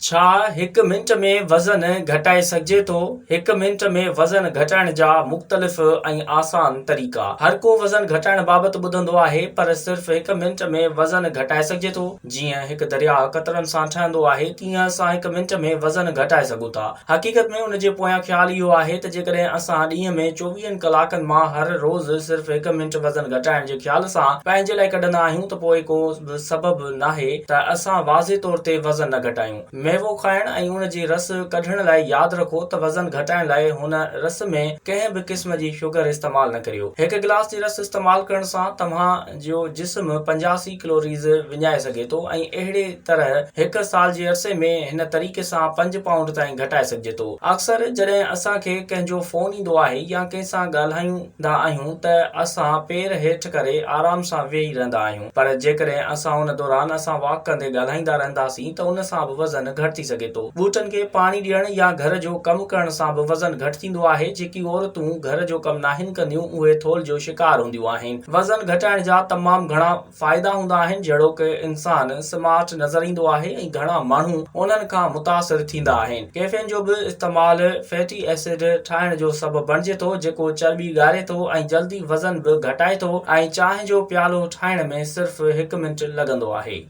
ڇا هڪ منٽ ۾ وزن گهٽائي سگهجي ٿو؟ هڪ منٽ ۾ وزن گهٽائڻ جا مختلف ۽ آسان طريقا. هر ڪو وزن گهٽائڻ بابت ٻڌندو آهي پر صرف هڪ منٽ ۾ وزن گهٽائي سگهجي ٿو؟ جيئن هڪ درياهه قطرن سان ٺهندو آهي تيئن اسان هڪ منٽ ۾ وزن گهٽائي سگهون ٿا. حقيقت ۾ ان جي پويان خيال اهو آهي ته جيڪڏهن اسان ڏينهن ۾ چوويهن ڪلاڪن مان هر روز صرف هڪ منٽ وزن گهٽائڻ جي خيال سان پنهنجي لاء ڪڍندا آهيون ته پوء ڪو به سبب ناهي ته اسان واضح طور تي وزن نه گهٽايون. ميوو کائڻ ۽ ان جي رس ڪڍڻ لاء ياد رکو ته وزن گهٽائڻ لاء هن رس ۾ ڪنهن به قسم جي شگر استعمال نه ڪريو. هڪ گلاس جي رس استعمال ڪرڻ سان توهان جو جسم 85 ڪلوريز وڃائي سگهي ٿو ۽ اهڙي طرح هڪ سال جي عرصي ۾ هن طريقي سان پنج پائونڊ تائين گهٽائي سگهجي ٿو. اڪثر جڏهن اسان کي ڪنهن جو فون ايندو آهي يا ڪنهن سان ڳالهائيندا آهيون ته اسان پير هيٺ ڪري آرام سان ويهي رهندا آهيون. پر جيڪڏهن اسان ان دوران اسان واڪ ڪندي ڳالهائيندا رهنداسين ته ان سان به وزن گهٽ ٿي سگهي ٿو. ٻوٽن کي پاڻي ڏيڻ يا گهر جو ڪم ڪرڻ سان به وزن گهٽ ٿيندو آهي. جيڪي عورتون گهر جو ڪم ناهن ڪنديون اهي ٿولهه جو شڪار هونديون آهن. وزن گهٽائڻ جا تمام گهڻا فائدا هوندا آهن جهڙوڪ انسان سمارٽ نظر ايندو آهي ۽ گهڻا ماڻهو انهن کان متاثر ٿيندا آهن. ڪيفين جو به استعمال فيٽي ايسڊ ٺاهڻ جو سبب بڻجي ٿو جيڪو چرٻي ڳاري ٿو ۽ جلدي وزن به گهٽائي ٿو ۽ چانهه جو پيالو ٺاهڻ ۾ صرف هڪ منٽ لڳندو آهي.